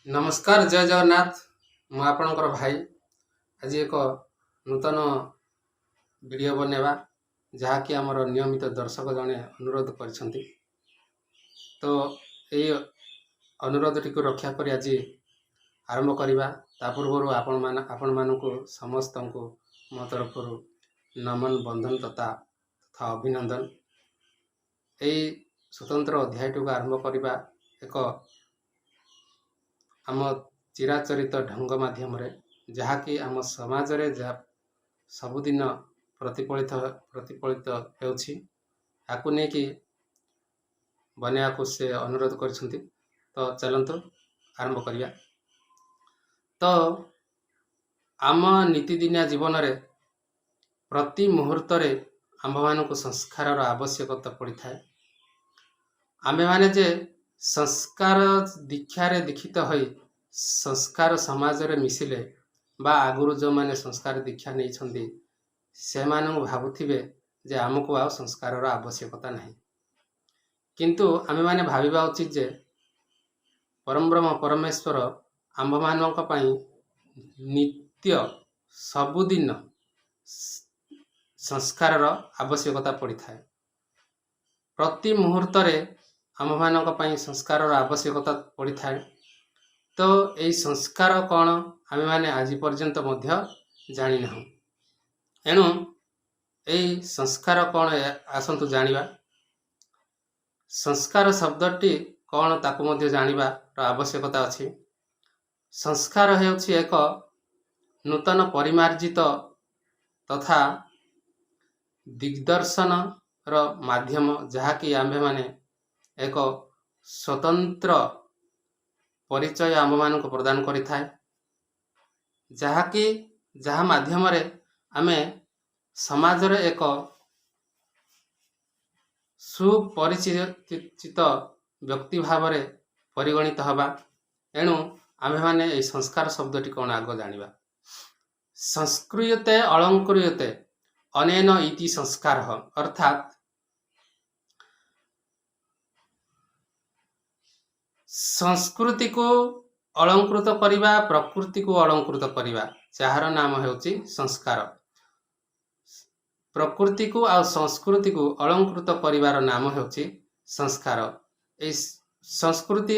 ନମସ୍କାର, ଜୟ ଜଗନ୍ନାଥ। ମୁଁ ଆପଣଙ୍କର ଭାଇ। ଆଜି ଏକ ନୂତନ ଭିଡ଼ିଓ ବନେଇବା, ଯାହାକି ଆମର ନିୟମିତ ଦର୍ଶକ ଜଣେ ଅନୁରୋଧ କରିଛନ୍ତି। ତ ଏଇ ଅନୁରୋଧଟିକୁ ରକ୍ଷା କରି ଆଜି ଆରମ୍ଭ କରିବା। ତା ପୂର୍ବରୁ ଆପଣମାନଙ୍କୁ ସମସ୍ତଙ୍କୁ ମୋ ତରଫରୁ ନମନ, ବନ୍ଦନ ତଥା ତଥା ଅଭିନନ୍ଦନ। ଏଇ ସ୍ୱତନ୍ତ୍ର ଅଧ୍ୟାୟଟିକୁ ଆରମ୍ଭ କରିବା ଏକ ଆମ ଚିରାଚରିତ ଢଙ୍ଗ ମାଧ୍ୟମରେ, ଯାହାକି ଆମ ସମାଜରେ ଯାହା ସବୁଦିନ ପ୍ରତିଫଳିତ ହେଉଛି, ତାକୁ ନେଇକି ବନେଇବାକୁ ସେ ଅନୁରୋଧ କରିଛନ୍ତି। ତ ଚାଲନ୍ତୁ ଆରମ୍ଭ କରିବା। ତ ଆମ ନୀତିଦିନିଆ ଜୀବନରେ ପ୍ରତି ମୁହୂର୍ତ୍ତରେ ଆମ୍ଭମାନଙ୍କୁ ସଂସ୍କାରର ଆବଶ୍ୟକତା ପଡ଼ିଥାଏ। ଆମ୍ଭେମାନେ ଯେ ସଂସ୍କାର ଦୀକ୍ଷାରେ ଦୀକ୍ଷିତ ହୋଇ ସଂସ୍କାର ସମାଜରେ ମିଶିଲେ ବା ଆଗରୁ ଯେଉଁମାନେ ସଂସ୍କାର ଦୀକ୍ଷା ନେଇଛନ୍ତି, ସେମାନଙ୍କୁ ଭାବୁଥିବେ ଯେ ଆମକୁ ଆଉ ସଂସ୍କାରର ଆବଶ୍ୟକତା ନାହିଁ। କିନ୍ତୁ ଆମେମାନେ ଭାବିବା ଉଚିତ ଯେ ପରମବ୍ରହ୍ମ ପରମେଶ୍ୱର ଆମ୍ଭମାନଙ୍କ ପାଇଁ ନିତ୍ୟ ସବୁଦିନ ସଂସ୍କାରର ଆବଶ୍ୟକତା ପଡ଼ିଥାଏ। ପ୍ରତି ମୁହୂର୍ତ୍ତରେ ଆମ୍ଭମାନଙ୍କ ପାଇଁ ସଂସ୍କାରର ଆବଶ୍ୟକତା ପଡ଼ିଥାଏ। ତ ଏଇ ସଂସ୍କାର କ'ଣ, ଆମେମାନେ ଆଜି ପର୍ଯ୍ୟନ୍ତ ମଧ୍ୟ ଜାଣିନାହୁଁ। ଏଣୁ ଏଇ ସଂସ୍କାର କ'ଣ, ଆସନ୍ତୁ ଜାଣିବା। ସଂସ୍କାର ଶବ୍ଦଟି କ'ଣ, ତାକୁ ମଧ୍ୟ ଜାଣିବାର ଆବଶ୍ୟକତା ଅଛି। ସଂସ୍କାର ହେଉଛି ଏକ ନୂତନ ପରିମାର୍ଜିତ ତଥା ଦିଗ୍ଦର୍ଶନର ମାଧ୍ୟମ, ଯାହାକି ଆମ୍ଭେମାନେ ଏକ ସ୍ୱତନ୍ତ୍ର ପରିଚୟ ଆମ୍ଭମାନଙ୍କୁ ପ୍ରଦାନ କରିଥାଏ, ଯାହା ମାଧ୍ୟମରେ ଆମେ ସମାଜରେ ଏକ ସୁପରିଚିତ ବ୍ୟକ୍ତି ଭାବରେ ପରିଗଣିତ ହେବା। ଏଣୁ ଆମ୍ଭେମାନେ ଏହି ସଂସ୍କାର ଶବ୍ଦଟି କ'ଣ, ଆଗ ଜାଣିବା। ସଂସ୍କ୍ରିୟତେ ଅଳଙ୍କୃୟତେ ଅନେନ ଇତି ସଂସ୍କାର। ଅର୍ଥାତ୍ ସଂସ୍କୃତିକୁ ଅଳଙ୍କୃତ କରିବା, ପ୍ରକୃତିକୁ ଅଳଙ୍କୃତ କରିବା, ଯାହାର ନାମ ହେଉଛି ସଂସ୍କାର। ପ୍ରକୃତିକୁ ଆଉ ସଂସ୍କୃତିକୁ ଅଳଙ୍କୃତ କରିବାର ନାମ ହେଉଛି ସଂସ୍କାର। ଏଇ ସଂସ୍କୃତି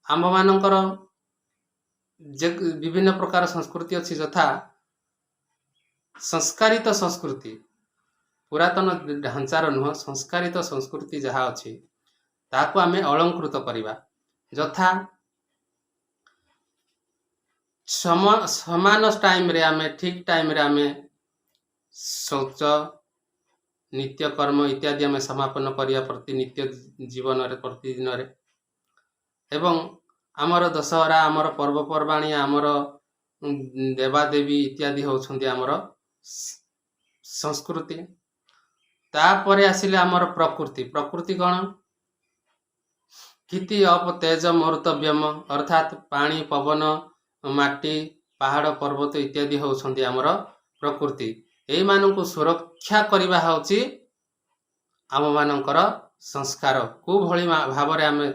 ଆମ୍ଭମାନଙ୍କର ଯେ ବିଭିନ୍ନ ପ୍ରକାର ସଂସ୍କୃତି ଅଛି, ଯଥା ସଂସ୍କାରିତ ସଂସ୍କୃତି, ପୁରାତନ ଢାଞ୍ଚାର ନୁହଁ, ସଂସ୍କାରିତ ସଂସ୍କୃତି ଯାହା ଅଛି, ତାହାକୁ ଆମେ ଅଳଙ୍କୃତ କରିବା। ଯଥା ସମାନ ଟାଇମରେ ଆମେ, ଠିକ ଟାଇମରେ ଆମେ ଶୌଚ, ନିତ୍ୟକର୍ମ ଇତ୍ୟାଦି ଆମେ ସମାପନ କରିବା ପ୍ରତି ନିତ୍ୟ ଜୀବନରେ, ପ୍ରତିଦିନରେ। ଏବଂ ଆମର ଦଶହରା, ଆମର ପର୍ବପର୍ବାଣି, ଆମର ଦେବାଦେବୀ ଇତ୍ୟାଦି ହେଉଛନ୍ତି ଆମର ସଂସ୍କୃତି। ତାପରେ ଆସିଲେ ଆମର ପ୍ରକୃତି। ପ୍ରକୃତି କ'ଣ? କ୍ଷିତି, ଅପ, ତେଜ, ମରୁତ, ବ୍ୟୋମ, ଅର୍ଥାତ୍ ପାଣି, ପବନ, ମାଟି, ପାହାଡ଼, ପର୍ବତ ଇତ୍ୟାଦି ହେଉଛନ୍ତି ଆମର ପ୍ରକୃତି। ଏଇମାନଙ୍କୁ ସୁରକ୍ଷା କରିବା ହେଉଛି ଆମମାନଙ୍କର ସଂସ୍କାର। କୋଉଭଳି ଭାବରେ ଆମେ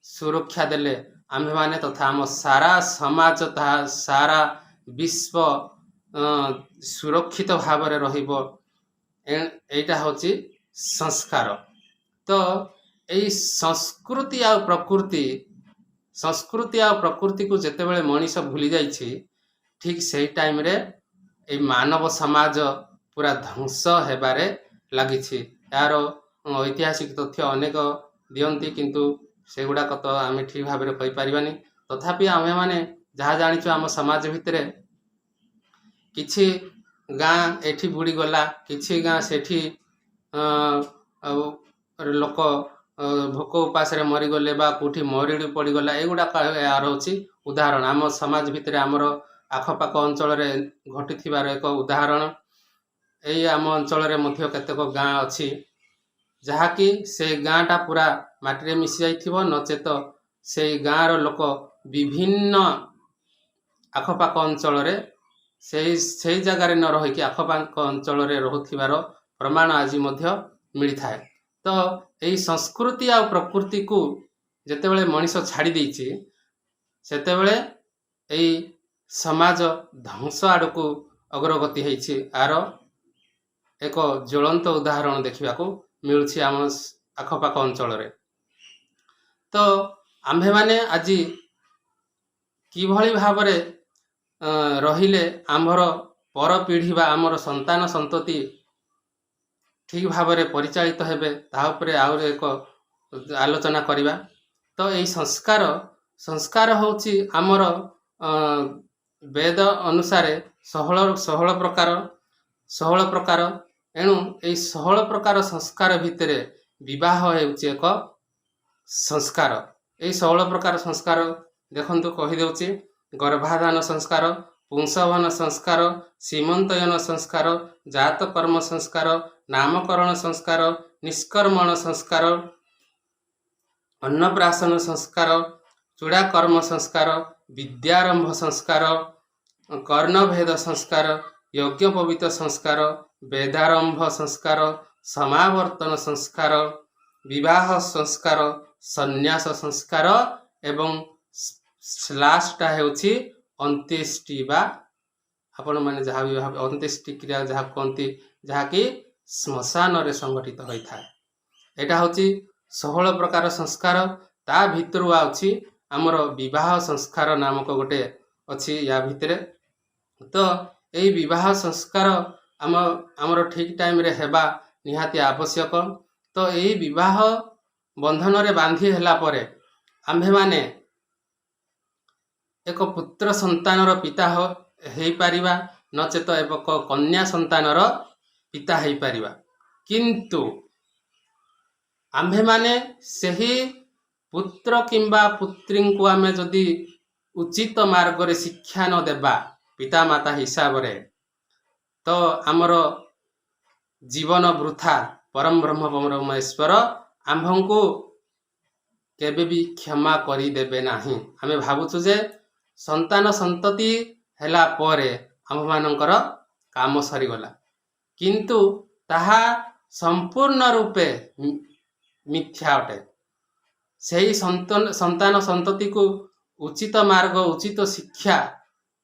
ସୁରକ୍ଷା ଦେଲେ ଆମ୍ଭେମାନେ ତଥା ଆମ ସାରା ସମାଜ, ତାହା ସାରା ବିଶ୍ୱ ସୁରକ୍ଷିତ ଭାବରେ ରହିବ, ଏଇଟା ହେଉଛି ସଂସ୍କାର। ତ ଏଇ ସଂସ୍କୃତି ଆଉ ପ୍ରକୃତି, ସଂସ୍କୃତି ଆଉ ପ୍ରକୃତିକୁ ଯେତେବେଳେ ମଣିଷ ଭୁଲି ଯାଇଛି, ଠିକ୍ ସେଇ ଟାଇମରେ ଏଇ ମାନବ ସମାଜ ପୁରା ଧ୍ୱଂସ ହେବାରେ ଲାଗିଛି। ଏହାର ଐତିହାସିକ ତଥ୍ୟ ଅନେକ ଦିଅନ୍ତି, କିନ୍ତୁ ସେଗୁଡ଼ାକ ତ ଆମେ ଠିକ୍ ଭାବରେ କହିପାରିବାନି। ତଥାପି ଆମେମାନେ ଯାହା ଜାଣିଛୁ, ଆମ ସମାଜ ଭିତରେ କିଛି ଗାଁ ଏଠି ବୁଡ଼ିଗଲା, କିଛି ଗାଁ ସେଠି ଆଉ ଲୋକ ଭୋକ ଉପାସରେ ମରିଗଲେ ବା କେଉଁଠି ମରୁଡ଼ି ପଡ଼ିଗଲା, ଏଗୁଡ଼ାକ ଏହାର ହେଉଛି ଉଦାହରଣ। ଆମ ସମାଜ ଭିତରେ, ଆମର ଆଖପାଖ ଅଞ୍ଚଳରେ ଘଟିଥିବାର ଏକ ଉଦାହରଣ। ଏଇ ଆମ ଅଞ୍ଚଳରେ ମଧ୍ୟ କେତେକ ଗାଁ ଅଛି, ଯାହାକି ସେ ଗାଁଟା ପୁରା ମାଟିରେ ମିଶି ଯାଇଥିବ, ନଚେତ ସେଇ ଗାଁର ଲୋକ ବିଭିନ୍ନ ଆଖପାଖ ଅଞ୍ଚଳରେ, ସେଇ ସେଇ ଜାଗାରେ ନ ରହିକି ଆଖପାଖ ଅଞ୍ଚଳରେ ରହୁଥିବାର ପ୍ରମାଣ ଆଜି ମଧ୍ୟ ମିଳିଥାଏ। ତ ଏଇ ସଂସ୍କୃତି ଆଉ ପ୍ରକୃତିକୁ ଯେତେବେଳେ ମଣିଷ ଛାଡ଼ି ଦେଇଛି, ସେତେବେଳେ ଏଇ ସମାଜ ଧ୍ୱଂସ ଆଡ଼କୁ ଅଗ୍ରଗତି ହେଇଛି। ଆର ଏକ ଜ୍ୱଳନ୍ତ ଉଦାହରଣ ଦେଖିବାକୁ ମିଳୁଛି ଆମ ଆଖପାଖ ଅଞ୍ଚଳରେ। ତ ଆମ୍ଭେମାନେ ଆଜି କିଭଳି ଭାବରେ ରହିଲେ ଆମର ପରପିଢ଼ି ବା ଆମର ସନ୍ତାନ ସନ୍ତତି ଠିକ୍ ଭାବରେ ପରିଚାଳିତ ହେବେ, ତାହା ଉପରେ ଆହୁରି ଏକ ଆଲୋଚନା କରିବା। ତ ଏଇ ସଂସ୍କାର ହେଉଛି ଆମର ବେଦ ଅନୁସାରେ 16 ପ୍ରକାର, 16 ପ୍ରକାର। ଏଣୁ ଏଇ 16 ପ୍ରକାର ସଂସ୍କାର ଭିତରେ ବିବାହ ହେଉଛି ଏକ ସଂସ୍କାର। ଏଇ 16 ପ୍ରକାର ସଂସ୍କାର ଦେଖନ୍ତୁ, କହିଦେଉଛି: ଗର୍ଭାଧାନ ସଂସ୍କାର, ପୁଂସବନ ସଂସ୍କାର, ସୀମନ୍ତୋନ୍ନୟନ ସଂସ୍କାର, ଜାତକର୍ମ ସଂସ୍କାର, ନାମକରଣ ସଂସ୍କାର, ନିଷ୍କ୍ରମଣ ସଂସ୍କାର, ଅନ୍ନପ୍ରାଶନ ସଂସ୍କାର, ଚୂଡ଼ାକର୍ମ ସଂସ୍କାର, ବିଦ୍ୟାରମ୍ଭ ସଂସ୍କାର, କର୍ଣ୍ଣଭେଦ ସଂସ୍କାର, ଯଜ୍ଞୋପବୀତ ସଂସ୍କାର, ବେଦାରମ୍ଭ ସଂସ୍କାର, ସମାବର୍ତ୍ତନ ସଂସ୍କାର, ବିବାହ ସଂସ୍କାର, ସନ୍ନ୍ୟାସ ସଂସ୍କାର ଏବଂ ଲାଷ୍ଟଟା ହେଉଛି ଅନ୍ତ୍ୟେଷ୍ଟି ବା ଆପଣମାନେ ଯାହା ବି ଭାବେ ଅନ୍ତ୍ୟେଷ୍ଟି କ୍ରିୟା ଯାହା କୁହନ୍ତି, ଯାହାକି ଶ୍ମଶାନରେ ସଂଗଠିତ ହୋଇଥାଏ। ଏଇଟା ହେଉଛି 16 ପ୍ରକାର ସଂସ୍କାର। ତା ଭିତରୁ ଅଛି ଆମର ବିବାହ ସଂସ୍କାର ନାମକ ଗୋଟେ ଅଛି ୟା ଭିତରେ। ତ ଏଇ ବିବାହ ସଂସ୍କାର ଆମର ଠିକ୍ ଟାଇମରେ ହେବା ନିହାତି ଆବଶ୍ୟକ। ତ ଏଇ ବିବାହ ବନ୍ଧନରେ ବାନ୍ଧି ହେଲା ପରେ ଆମ୍ଭେମାନେ ଏକ ପୁତ୍ର ସନ୍ତାନର ପିତା ହେଇପାରିବା, ନଚେତ ଏକ କନ୍ୟା ସନ୍ତାନର ପିତା ହେଇପାରିବା। କିନ୍ତୁ ଆମ୍ଭେମାନେ ସେହି ପୁତ୍ର କିମ୍ବା ପୁତ୍ରୀଙ୍କୁ ଆମେ ଯଦି ଉଚିତ ମାର୍ଗରେ ଶିକ୍ଷା ନ ଦେବା ପିତାମାତା ହିସାବରେ, ତ ଆମର ଜୀବନ ବୃଥା। ପରମ ବ୍ରହ୍ମ ପରମେଶ୍ୱର ଆମ୍ଭଙ୍କୁ କେବେ ବି କ୍ଷମା କରିଦେବେ ନାହିଁ। ଆମେ ଭାବୁଛୁ ଯେ ସନ୍ତାନ ସନ୍ତତି ହେଲା ପରେ ଆମ୍ଭମାନଙ୍କର କାମ ସରିଗଲା, କିନ୍ତୁ ତାହା ସମ୍ପୂର୍ଣ୍ଣ ରୂପେ ମିଥ୍ୟା ଅଟେ। ସେହି ସନ୍ତାନ ସନ୍ତତିକୁ ଉଚିତ ମାର୍ଗ, ଉଚିତ ଶିକ୍ଷା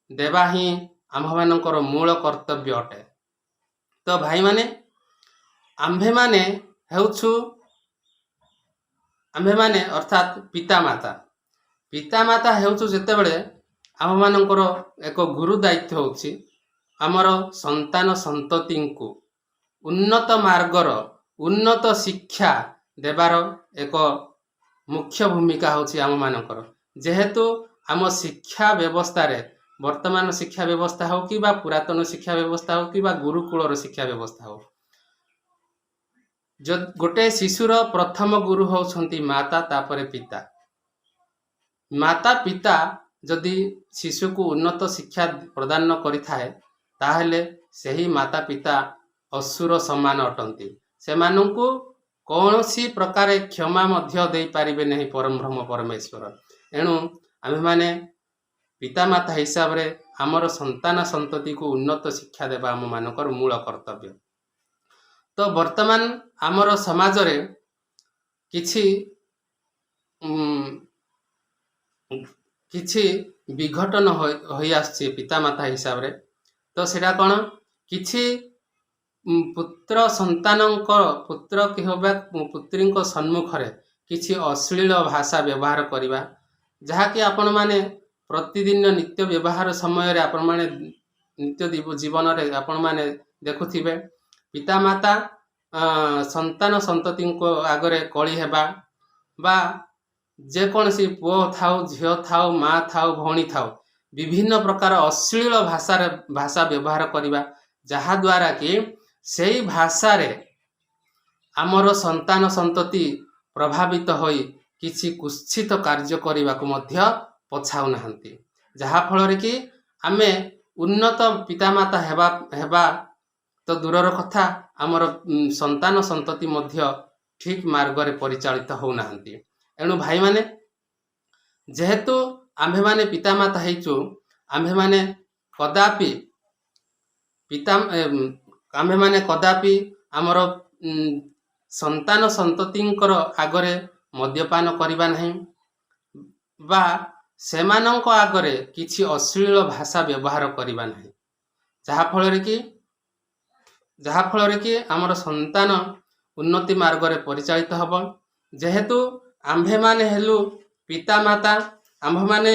ଦେବା ହିଁ ଆମ୍ଭମାନଙ୍କର ମୂଳ କର୍ତ୍ତବ୍ୟ ଅଟେ। ତ ଭାଇମାନେ, ଆମ୍ଭେମାନେ ହେଉଛୁ, ଆମ୍ଭେମାନେ ଅର୍ଥାତ୍ ପିତାମାତା। ପିତାମାତା ହେଉଛୁ ଯେତେବେଳେ, ଆମ୍ଭମାନଙ୍କର ଏକ ଗୁରୁ ଦାୟିତ୍ୱ ହେଉଛି ଆମର ସନ୍ତାନ ସନ୍ତତିଙ୍କୁ ଉନ୍ନତ ମାର୍ଗର ଉନ୍ନତ ଶିକ୍ଷା ଦେବାର ଏକ ମୁଖ୍ୟ ଭୂମିକା ହେଉଛି ଆମମାନଙ୍କର। ଯେହେତୁ ଆମ ଶିକ୍ଷା ବ୍ୟବସ୍ଥାରେ, ବର୍ତ୍ତମାନ ଶିକ୍ଷା ବ୍ୟବସ୍ଥା ହେଉ କି ବା ପୁରାତନ ଶିକ୍ଷା ବ୍ୟବସ୍ଥା ହେଉ କି ବା ଗୁରୁକୁଳର ଶିକ୍ଷା ବ୍ୟବସ୍ଥା ହେଉ, ଗୋଟେ ଶିଶୁର ପ୍ରଥମ ଗୁରୁ ହେଉଛନ୍ତି ମାତା, ତାପରେ ପିତା। ମାତା ପିତା ଯଦି ଶିଶୁକୁ ଉନ୍ନତ ଶିକ୍ଷା ପ୍ରଦାନ କରିଥାଏ, ତାହେଲେ ସେହି ମାତା ପିତା ଅସୁର ସମାନ ଅଟନ୍ତି। ସେମାନଙ୍କୁ କୌଣସି ପ୍ରକାରେ କ୍ଷମା ମଧ୍ୟ ଦେଇପାରିବେ ନାହିଁ ପରମ ବ୍ରହ୍ମ ପରମେଶ୍ୱର। ଏଣୁ ଆମ୍ଭେମାନେ ପିତାମାତା ହିସାବରେ ଆମର ସନ୍ତାନ ସନ୍ତତିକୁ ଉନ୍ନତ ଶିକ୍ଷା ଦେବା ଆମମାନଙ୍କର ମୂଳ କର୍ତ୍ତବ୍ୟ। ତ ବର୍ତ୍ତମାନ ଆମର ସମାଜରେ କିଛି ବିଘଟନ ହୋଇ ଆସୁଛି ପିତାମାତା ହିସାବରେ। ତ ସେଇଟା କ'ଣ? କିଛି ପୁତ୍ର ସନ୍ତାନଙ୍କର, ପୁତ୍ର କିମ୍ବା ପୁତ୍ରୀଙ୍କ ସମ୍ମୁଖରେ କିଛି ଅଶ୍ଳୀଳ ଭାଷା ବ୍ୟବହାର କରିବା, ଯାହାକି ଆପଣମାନେ ପ୍ରତିଦିନ ନିତ୍ୟ ବ୍ୟବହାର ସମୟରେ, ଆପଣମାନେ ନିତ୍ୟ ଜୀବନରେ ଆପଣମାନେ ଦେଖୁଥିବେ, ପିତାମାତା ସନ୍ତାନ ସନ୍ତତିଙ୍କ ଆଗରେ କଳି ହେବା ବା ଯେକୌଣସି ପୁଅ ଥାଉ, ଝିଅ ଥାଉ, ମା ଥାଉ, ଭଉଣୀ ଥାଉ, ବିଭିନ୍ନ ପ୍ରକାର ଅଶ୍ଳୀଳ ଭାଷା ବ୍ୟବହାର କରିବା, ଯାହାଦ୍ୱାରା କି ସେଇ ଭାଷାରେ ଆମର ସନ୍ତାନ ସନ୍ତତି ପ୍ରଭାବିତ ହୋଇ କିଛି କୁତ୍ସିତ କାର୍ଯ୍ୟ କରିବାକୁ ମଧ୍ୟ ପଛାଉନାହାନ୍ତି, ଯାହାଫଳରେ କି ଆମେ ଉନ୍ନତ ପିତାମାତା ହେବା ତ ଦୂରର କଥା, ଆମର ସନ୍ତାନ ସନ୍ତତି ମଧ୍ୟ ଠିକ୍ ମାର୍ଗରେ ପରିଚାଳିତ ହେଉନାହାନ୍ତି। ଏଣୁ ଭାଇମାନେ, ଯେହେତୁ ଆମ୍ଭେମାନେ ପିତାମାତା ହେଇଛୁ, ଆମ୍ଭେମାନେ କଦାପି ଆମର ସନ୍ତାନ ସନ୍ତତିଙ୍କର ଆଗରେ ମଦ୍ୟପାନ କରିବା ନାହିଁ ବା ସେମାନଙ୍କ ଆଗରେ କିଛି ଅଶ୍ଳୀଳ ଭାଷା ବ୍ୟବହାର କରିବା ନାହିଁ, ଯାହାଫଳରେ କି ଆମର ସନ୍ତାନ ଉନ୍ନତି ମାର୍ଗରେ ପରିଚାଳିତ ହେବ। ଯେହେତୁ ଆମ୍ଭେମାନେ ହେଲୁ ପିତାମାତା, ଆମ୍ଭେମାନେ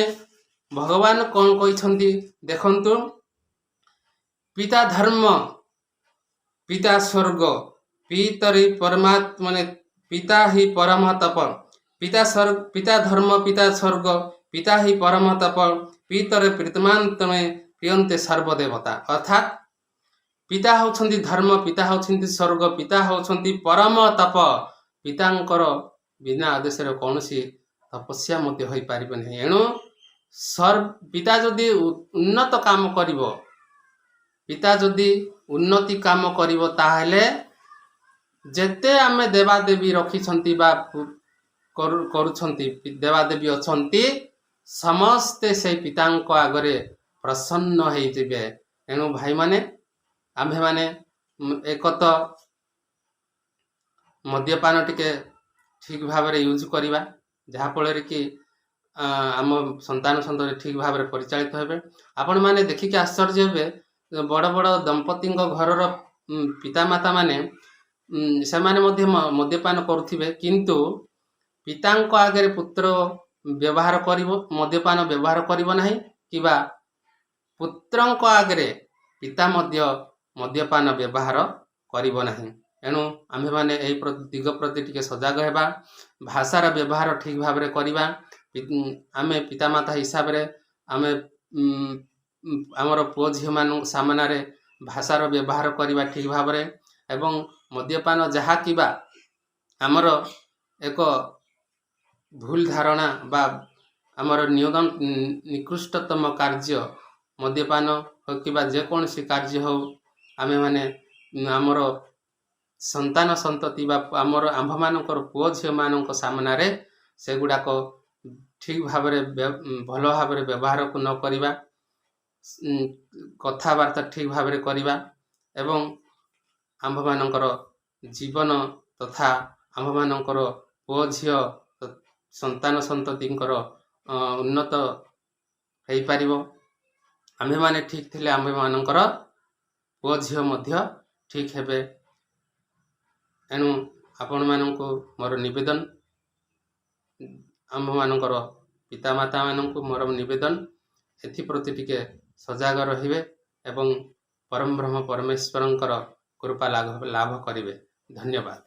ଭଗବାନ କ'ଣ କହିଛନ୍ତି ଦେଖନ୍ତୁ। ପିତା ଧର୍ମ, ପିତା ସ୍ୱର୍ଗ, ପିତରି ପରମାତ୍ମନେ, ପିତା ହି ପରମ ତପ। ପିତା ସ୍ୱର୍ଗ, ପିତା ଧର୍ମ, ପିତା ସ୍ୱର୍ଗ, ପିତା ହି ପରମ ତପ, ପିତରେ ପ୍ରୀତିମାନ୍ତମେ ପ୍ରିୟନ୍ତେ ସର୍ବଦେବତା। ଅର୍ଥାତ୍ ପିତା ହେଉଛନ୍ତି ଧର୍ମ, ପିତା ହେଉଛନ୍ତି ସ୍ୱର୍ଗ, ପିତା ହେଉଛନ୍ତି ପରମ ତପ। ପିତାଙ୍କର ବିନା ଆଦେଶରେ କୌଣସି ତପସ୍ୟା ମଧ୍ୟ ହୋଇପାରିବ ନାହିଁ। ଏଣୁ ପିତା ଯଦି ଉନ୍ନତ କାମ କରିବ, ପିତା ଯଦି ଉନ୍ନତି କାମ କରିବ, ତାହେଲେ ଯେତେ ଆମେ ଦେବାଦେବୀ ରଖିଛନ୍ତି ବା କରୁଛନ୍ତି, ଦେବାଦେବୀ ଅଛନ୍ତି, ସମସ୍ତେ ସେଇ ପିତାଙ୍କ ଆଗରେ ପ୍ରସନ୍ନ ହେଇଯିବେ। ଏଣୁ ଭାଇମାନେ, ଆମ୍ଭେମାନେ ଏକ ତ ମଦ୍ୟପାନ ଟିକେ ଠିକ୍ ଭାବରେ ୟୁଜ୍ କରିବା, ଯାହାଫଳରେ କି ଆମ ସନ୍ତାନ ସନ୍ତତି ଠିକ୍ ଭାବରେ ପରିଚାଳିତ ହେବେ। ଆପଣମାନେ ଦେଖିକି ଆଶ୍ଚର୍ଯ୍ୟ ହେବେ, ବଡ଼ ବଡ଼ ଦମ୍ପତିଙ୍କ ଘରର ପିତାମାତା ମାନେ ସେମାନେ ମଧ୍ୟ ମଦ୍ୟପାନ କରୁଥିବେ, କିନ୍ତୁ ପିତାଙ୍କ ଆଗରେ ପୁତ୍ର ବ୍ୟବହାର କରିବ ମଦ୍ୟପାନ ବ୍ୟବହାର କରିବ ନାହିଁ କିମ୍ବା ପୁତ୍ରଙ୍କ ଆଗରେ ପିତା ମଧ୍ୟ ମଦ୍ୟପାନ ବ୍ୟବହାର କରିବ ନାହିଁ। ଏଣୁ ଆମ୍ଭେମାନେ ଏହି ଦିଗ ପ୍ରତି ଟିକେ ସଜାଗ ହେବା, ଭାଷାର ବ୍ୟବହାର ଠିକ୍ ଭାବରେ କରିବା। ଆମେ ପିତାମାତା ହିସାବରେ ଆମେ ଆମର ପୁଅ ଝିଅମାନଙ୍କ ସାମ୍ନାରେ ଭାଷାର ବ୍ୟବହାର କରିବା ଠିକ୍ ଭାବରେ ଏବଂ ମଦ୍ୟପାନ ଯାହା କିବା ଆମର ଏକ ଭୁଲ ଧାରଣା ବା ଆମର ନିକୃଷ୍ଟତମ କାର୍ଯ୍ୟ, ମଦ୍ୟପାନ ହଉ କିମ୍ବା ଯେକୌଣସି କାର୍ଯ୍ୟ ହଉ, ଆମେମାନେ ଆମର ସନ୍ତାନ ସନ୍ତତି ବା ଆମର ଆମ୍ଭମାନଙ୍କର ପୁଅ ଝିଅମାନଙ୍କ ସାମ୍ନାରେ ସେଗୁଡ଼ାକ ଠିକ୍ ଭାବରେ, ଭଲ ଭାବରେ ବ୍ୟବହାରକୁ ନ କରିବା, କଥାବାର୍ତ୍ତା ଠିକ୍ ଭାବରେ କରିବା ଏବଂ ଆମ୍ଭମାନଙ୍କର ଜୀବନ ତଥା ଆମ୍ଭମାନଙ୍କର ପୁଅ ଝିଅ, ସନ୍ତାନ ସନ୍ତତିଙ୍କର ଉନ୍ନତ ହେଇପାରିବ। ଆମ୍ଭେମାନେ ଠିକ୍ ଥିଲେ ଆମ୍ଭେମାନଙ୍କର ପୁଅ ଝିଅ ମଧ୍ୟ ଠିକ୍ ହେବେ। ଏଣୁ ଆପଣମାନଙ୍କୁ ମୋର ନିବେଦନ, ଆମ୍ଭମାନଙ୍କର ପିତାମାତାମାନଙ୍କୁ ମୋର ନିବେଦନ, ଏଥିପ୍ରତି ଟିକେ ସଜାଗ ରହିବେ ଏବଂ ପରମ ବ୍ରହ୍ମ ପରମେଶ୍ୱରଙ୍କର କୃପା ଲାଭ କରିବେ। ଧନ୍ୟବାଦ।